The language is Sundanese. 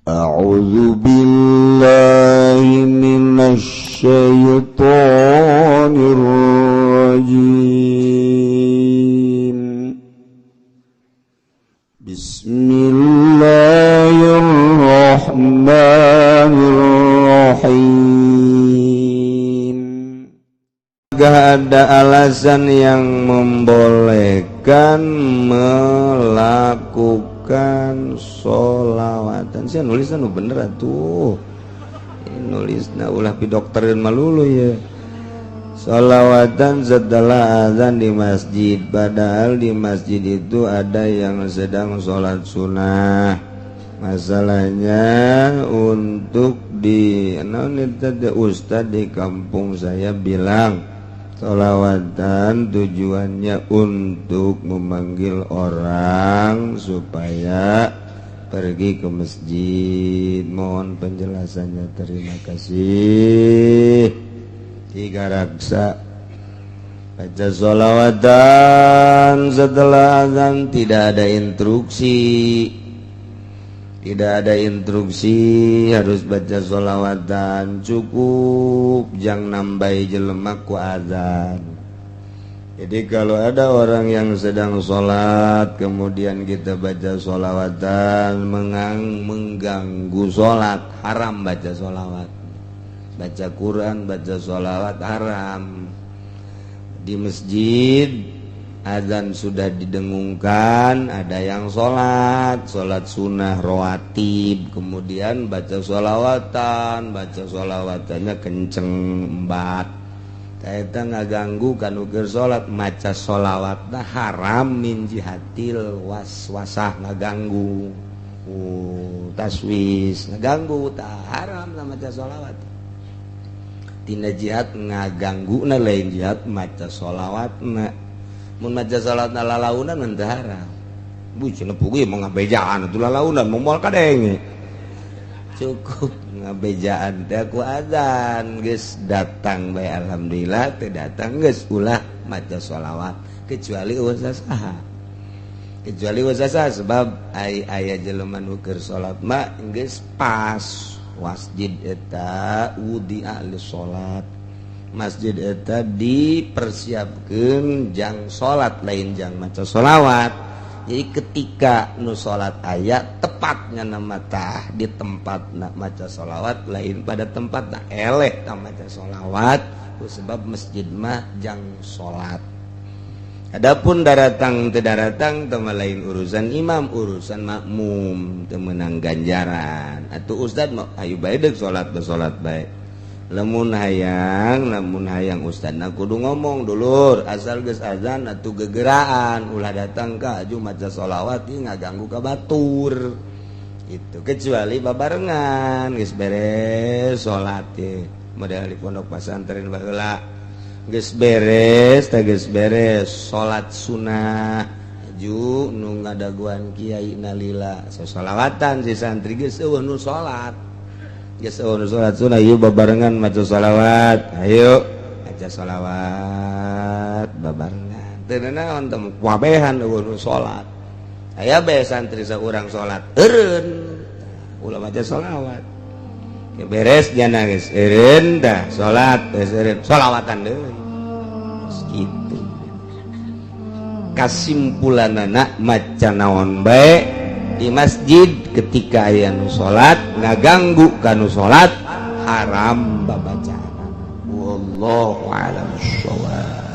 أعوذ بالله من الشيطان الرجيم. بسم الله الرحمن الرحيم. Gak ada alasan yang membolehkan melakukan solawatan. Saya nulis nu bener tuh, nulis nah, ulah pi dokter dan malulu ya. Solawatan setelah azan di masjid, padahal di masjid itu ada yang sedang sholat sunnah. Masalahnya untuk di ustad di kampung saya bilang sholawatan tujuannya untuk memanggil orang supaya pergi ke masjid. Mohon penjelasannya, terima kasih. Tiga raksa baca sholawatan setelah azan tidak ada instruksi, tidak ada instruksi harus baca sholawatan. Cukup jangan nambahi jelema ku azan. Jadi kalau ada orang yang sedang sholat, kemudian kita baca sholawatan, mengganggu sholat, haram baca sholawat. Baca Quran, baca sholawat haram. Di masjid azan sudah didengungkan, ada yang sholat, sholat sunnah rawatib, kemudian baca sholawatan, baca sholawatannya kenceng embat. Eta ngaganggu kan keur salat. Maca sholawatna haram min jihatil waswasah, ngaganggu, taswis, ngaganggu. Tak haram lah maca sholawat tina jihad ngaganggu na, lain jihad maca sholawatna. Mun maca sholawatna lalaunan mah teu haram. Bu cenah puguh mau ngabejaan atuh lalaunan, moal kadenge. Cukup ngabejaan teh ku azan, geus datang bae alhamdulillah, teu datang geus ulah maca sholawat, kecuali saha, kecuali saha, sebab ay aya jelema nu keur salat mah geus pas masjid eta wudi'a li salat, masjid eta dipersiapkeun jang salat, lain jang maca sholawat. Jadi ketika nu salat aya tepatnya nama tah di tempat nak maca sholawat, lain pada tempat nak eleh tak maca sholawat, sebab masjid mah jang salat. Adapun daratang teu daratang teu lain urusan imam, urusan makmum teu meunang ganjaran. Atuh ustad mah ayo bae deuk salat, salat bae. Lamun hayang, lamun hayang ustadna kudu ngomong, "Dulur, asal geus azan atuh gegeraan, ulah datang ka aju maca sholawat ieu ngaganggu ka batur." Itu kecuali babarengan geus beres salat ye, model di pondok pesantren baheula, geus beres teh, geus beres salat sunnah ju nu ngadaguan kiai nalila sasolawatan, si santri geus euweuh nu salat, geus euweuh nu salat sunnah, ieu babarengan maca sholawat, ayo maca sholawat babarengan. Teu naon teh, kabehan euweuh nu salat, aya bae santri saurang salat, eureun ulah maca sholawat. Ya beres jana geus eureun dah salat, geus eureun sholawatan deui gitu. Kasimpulanana, maca naon bae di masjid ketika aya nu salat ngaganggu kanu salat, haram babacaan. Wallahu a'lam bissawab.